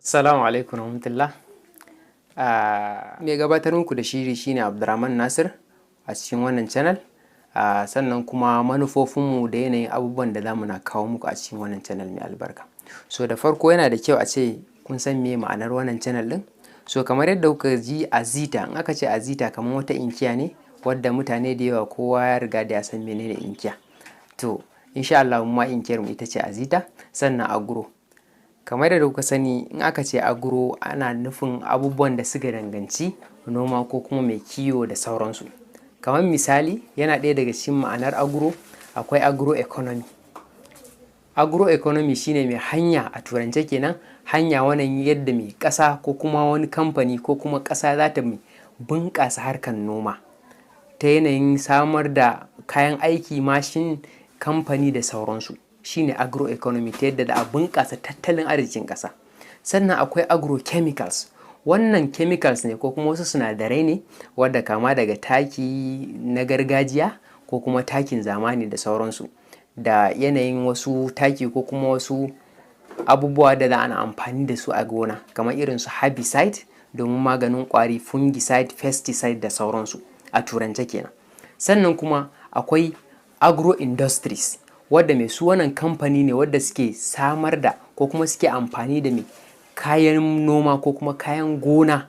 Assalamu alaikum warahmatullah. Mai gabatar muku da shiri shine Abdulrahman Nasir a cikin wannan channel. Sannan kuma manufofinmu da yanayin abubuwan da za mu na kawo muku a cikin wannan channel mai albarka. So da farko, yana da kyau a ce kun san me ma'anar wannan channel ɗin. So kamar yadda kuka ji, Azita, in aka ce Azita, kamar wata inkiya ne wadda mutane da yawa, kowa ya riga da ya san menene inkiya. To insha Allah mu ma inkiyar mu ita ce Azita. Sannan agro. Kamar yadda kuka sani, in aka ce agro, ana nufin abubuwan da suka danganci noma ko kuma mai kiwo da sauransu. Kamar misali, yana ɗaya daga cikin ma'anar agro, akwai agro economy. Agro economy shine mai hanya, a turance kenan, hanya wannan yadda mai ƙasa ko kuma wani kamfani ko kuma ƙasa za ta mai bunƙasa harkar noma ta yanayin samar da kayan aiki, mashin, kamfani da sauransu. Shine agro economy, ta yadda za a bunƙasa tattalin arzikin ƙasa. Sannan akwai agrochemicals. Wannan chemicals ne ko kuma wasu sinadarai ne wadda kama daga taki na gargajiya ko kuma takin zamani da sauransu, da yanayin wasu taki ko kuma wasu abubuwa da za ana amfani da su a gona, kamar irin su herbicide domin maganin ƙwari, fungicide, pesticide da sauransu, a turance kenan. Sannan kuma akwai agro industries, wadda mai su wannan kamfani ne wadda suke samar da ko kuma suke amfani da mai kayan noma ko kuma kayan gona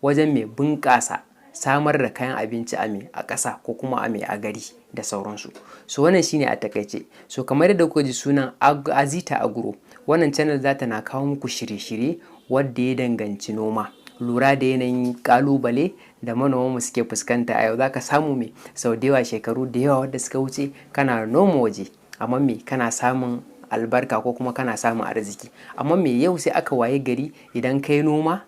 wajen mai bunƙasa samar da kayan abinci a mai a ƙasa ko kuma a mai a gari da sauransu. So wannan shine a takaice. So kamar yadda kuka ji sunan Azita Agro, wannan channel za ta na kawo muku shirye-shirye wadda ya danganci noma, lura da yanayin kalubale da manomanmu suke fuskanta a yau. Za ka samu mai sau da yawa, shekaru da yawa wadda suka wuce, kana noma waje, amma me kana samun albarka ko kuma kana samun arziki. Amma me yau sai aka waye gari, idan kai noma,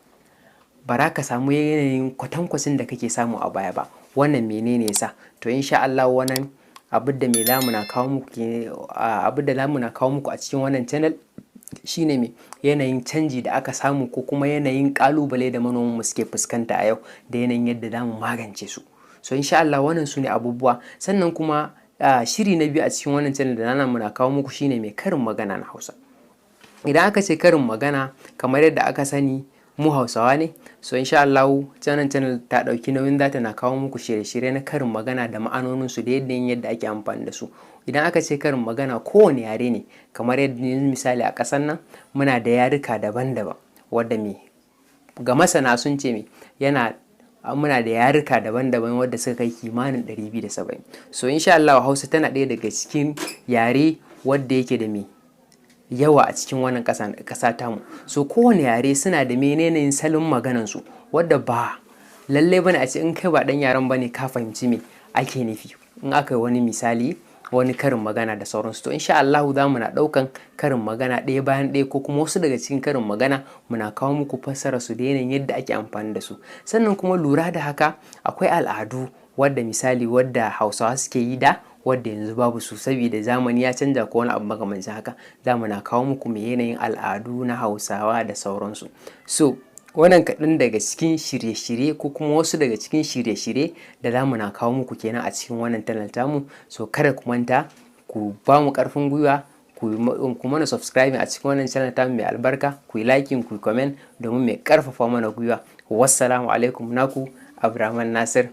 ba za ka samu yanayin kwatankwacin da kake samu a baya ba. Wannan menene yasa? To insha Allah wannan abin da me zamu na kawo muku, abin da zamu na kawo muku a cikin wannan channel shine me yanayin canji da aka samu ko kuma yanayin kalubale da manoman mu suke fuskanta a yau da yanayin yadda zamu magance su. So insha Allah wannan su ne abubuwa. Sannan kuma shiri na biyu a cikin wannan channel da nana muna kawo muku shine mai karin magana na Hausa. Idan aka ce karin magana, kamar yadda aka sani, mu Hausawa ne. So insha Allah wannan channel ta ɗauki nauyin za ta na kawo muku shirye-shirye na karin magana da ma'anonin su da yadda ake amfani da su. Idan aka ce karin magana, kowane yare ne. Kamar yadda misali a ƙasar nan muna da yaruka daban-daban, wadda me ga masana sun ce me yana muna da yaruka daban-daban wadda suka kai kimanin 270. So insha Allah Hausa tana ɗaya daga cikin yare wadda yake da me yawa a cikin wannan ƙasa tamu. So kowane yare suna da menene salon maganansu, wadda ba lallai bane a ce in kai ba ɗan yaren bane ka fahimci me ake nufi in aka yi wani misali, wani karin magana da sauransu. To insha Allah za mu na ɗaukan karin magana ɗaya bayan ɗaya ko kuma wasu daga cikin karin magana, muna kawo muku fassara su da yanayin yadda ake amfani da su. Sannan kuma lura da haka, akwai al'adu wadda misali wadda Hausawa suke yi da wadda yanzu babu su saboda zamani ya canja ko wani abu makamancin haka. Za mu na kawo muku mai yanayin al'adu na Hausawa da sauransu. So wannan kaɗan daga cikin shirye-shirye ko kuma wasu daga cikin shirye-shirye da za mu na kawo muku kenan a cikin wannan channel tamu. So kada ku manta ku ba mu ƙarfin gwiwa, ku mana subscribing a cikin wannan channel tamu mai albarka, ku yi liking, ku yi comment domin mai ƙarfafa mana gwiwa. Wassalamu alaikum, naku Abdulrahman Nasir.